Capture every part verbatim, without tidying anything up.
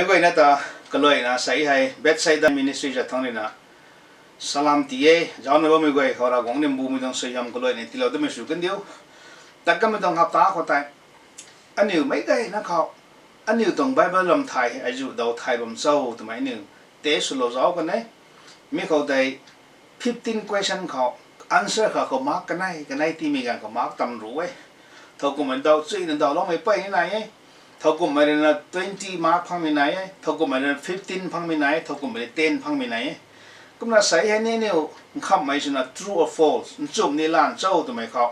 Guayna ta kaluaina sei hei Bethsaida Ministry zat thang ruina salam ti e. Zaucna bammei guay khou Ravguangc ni mbumei tuang suaihiam kaluaina tiilou damei sw kandiu. Tat kanmei tuang hapta khou tei aniu meic gayna khou aniu tuang Bible lam thay hei azuh daw thay bam cho twmei aniu tei swlou zauc kan e. Mi khou tei fifteen question khou answer kha khou mark kanei kanei tiimei ganv khou mark tam ru e. Thowkumhmei daw chuina dawloumei pey ni nai e. Thowkumhmei ruina twenty mark phangmei nai e, thowkumhmei ruina fifteen phangmei nai e, thowkumhmei ten phangmei nai e. Kumna sei hei ni aniu nkhamhmei swna true or false, nchumh ni lan cho twmei khou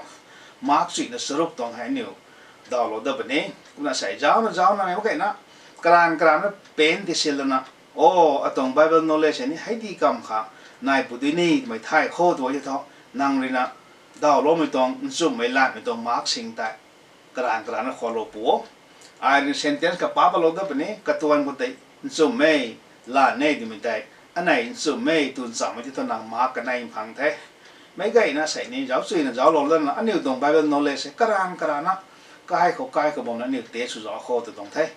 mark chuina charuk tuang hei aniu dawlou dat puni. Kumna sei zaucna zaucna mei mak keyna karan karanna pen tisil lana, o, atuang Bible knowledge hei ni hei di kam kha nai pu dui ni twmei thay khou tu e tho, nang ruina dawloumei tuang nchumhmei lanmei tuang mark sing tei karan karanna kholou pu o. Ai rui sentence kha pa palou dat puni, katuan khou tei nchumh e, lan e twmei tei, anei nchumh e twn chammei ti thu nang mark kanei phang the. Meic gayna sei ni zauc chuina zauclou lana aniu tuang Bible knowledge hei karan karanna kai khou kai khou bamna aniu tei sw zauc khou tu tuang the.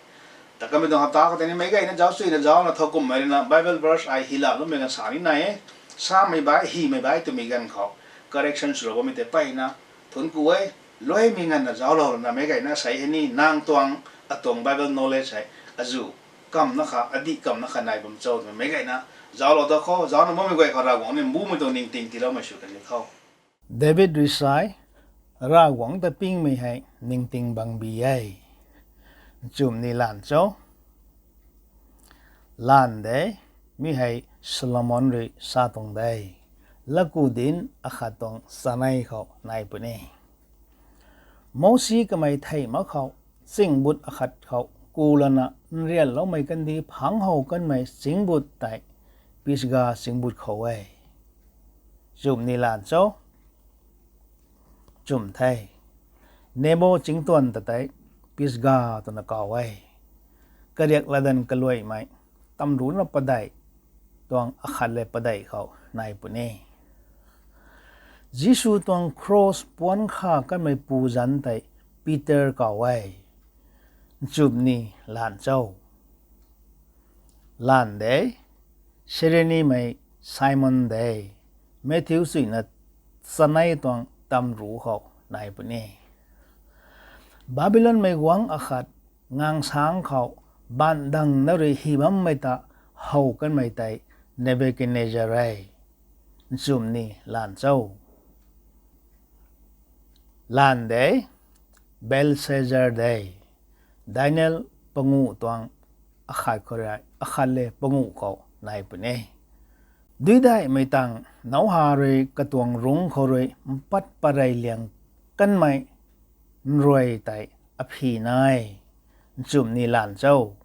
Tat kanmei tuang hapta khou tei ni meic gayna zauc chuina zaucna thowkumhmei ruina Bible verse ai hylou loumei ganv sa ni nai e. Samei bai, hymei bai twmei ganv khou correction swlou bammei tei peyna thunc ku e. Luaimei nganvna zauclou lana meic gayna sei hei ni nang tuang atuang Bible knowledge hei azuh kamna kha, adih kamna kha nai bam cho twmei meic gayna zauclou dat khou, zaucna bammei guay khou Ravguangc ni mbumei tuang ningting tiiloumei sw kan ni tho. David rui sa e, Ravguangc ta pingmei hei ningting bangbi e. Nchumh ni lan cho? Lan de, mi hei Solomon rui sa tuang de. Laku dinc akhat tuang chanei khou nai puni. Mosi kamei thei mak khou, chingbut akhat khou ku lana nrianloumei kandih phangc how kanmei chingbut tei Pisga chingbut khou e. Nchumh ni lan cho? Nchumh the. Nebo chingtuan ta tei Pisga twna kaw e. Kariak latdanv kaluaimei tamruna padeih tuang akhat le padeih khou nai puni. Jisu tuang cross puanc kha kanmei pu zanc tei Peter kaw e. Nchumh ni lan cho? Lan de, Sirenimei Simon de. Matthew chuina chanei tuang tamru khou nai puni. Babylonmei guangc akhat ngangsang khou baanhdangna rui hy bammei ta how kanmei tei Nebukadnezar e. Nchumh ni lan cho? Lan de, Belshazzar de. Daniel panguh tuang akhat khou rui akhat le panguh khou nai puni. Duidaihmei tang Noah rui katuang rungc khou rui mpat parey liang kanmei nruai tei aphi nai. Nchumh ni lan cho?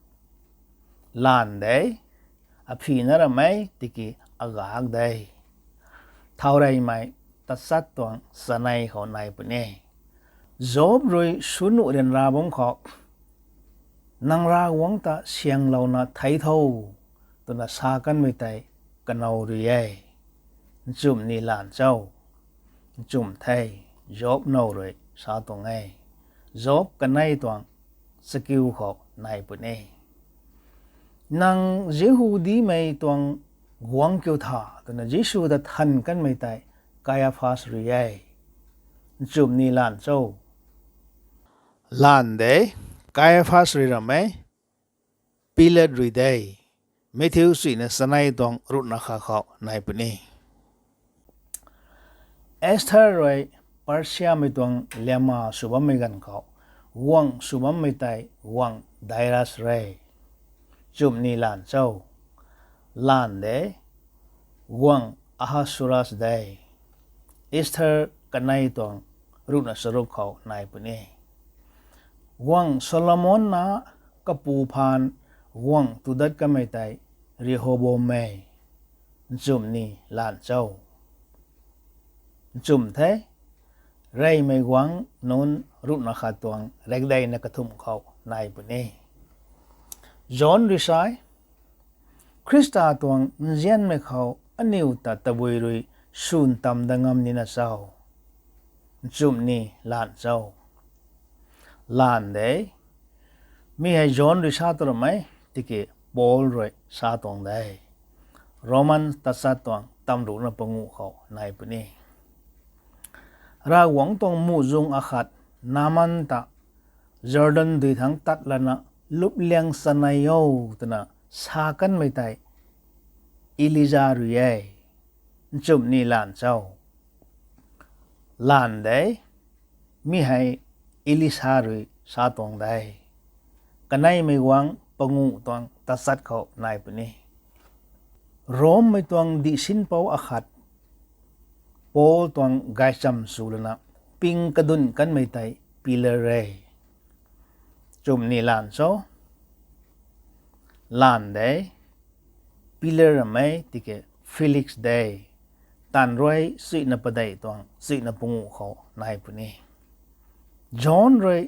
Lan de, aphi na ramei tiki agak de. Thaureymei tachat tuang chanei khou nai puni. Job rui sw nuh ryanra bam khou, nang Ravguangc ta syanglouna thei tho, twna sa kanmei tei kanow rui e. Nchumh ni lan cho? Nchumh the, Job now rui sa tuang e. Job kanei tuang chakiu khou nai puni. Nang Jihudimei tuang guangc kiu tha, twna Jisu ta than kanmei tei Kaiaphas rui e. Nchumh ni lan cho? Lan de, Kaiaphas rui ramei, Pilat rui de. Matthew chuina chanei tuang ruhna kha khou nai puni. Esther rui Persiamei tuang liama sw bammei ganv khou, guangc sw bammei tei guangc Darius re. Nchumh ni lan cho? Lan de, guangc Ahasuerus de. Esther kanei tuang ruhna charuk khou nai puni. Guangc Solomon na kapu phaan guangc tu dat kamei tei Rehoboam e. Nchumh ni lan cho? Nchumh the, Reymei guangc nunc ruhna khat tuang rekdeina kathumh khou nai puni. John rui sa e, Khrista tuang nzianmei khou aniu ta tabui rui swn tam dat ngam nina cho? Nchumh ni lan cho? Lan de, mi hei John rui sa tu ramei tiki Paul rui sa tuang de. Roman tachat tuang tamruhna panguh khou nai puni. Ravguangc tuang muhzwng akhat Naaman ta Jordan dui thangc tat lana lupliang chanei o twna sa kanmei tei Elija rui e. Nchumhni lan cho? Lan de, mi hei Elisa rui sa tuang de. Kaneimei guangc panguh tuang tachat khou nai puni. Rommei tuang dihsinpou akhat Paul tuang gaychamv sw lana ping kadun kanmei tei pillar e. Nchumhni lan cho? Lan de, pillar ramei tiki Felix de, taanv rui chuihna padeih tuang chuihna panguh khou nai puni. John rui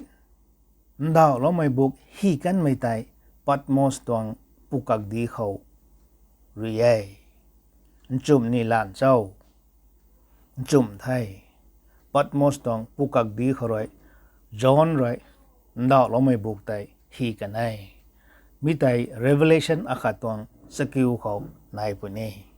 ndauhloumei buk hi kanmei tei Patmos tuang pukakdi khou rui e. Nchumhni lan cho? Nchumh the. Patmos tuang pukakdi khou rui John rui ndauhloumei buk tei hi kan e. Mi tei Revelation akhat tuang chakiu khou nai puni.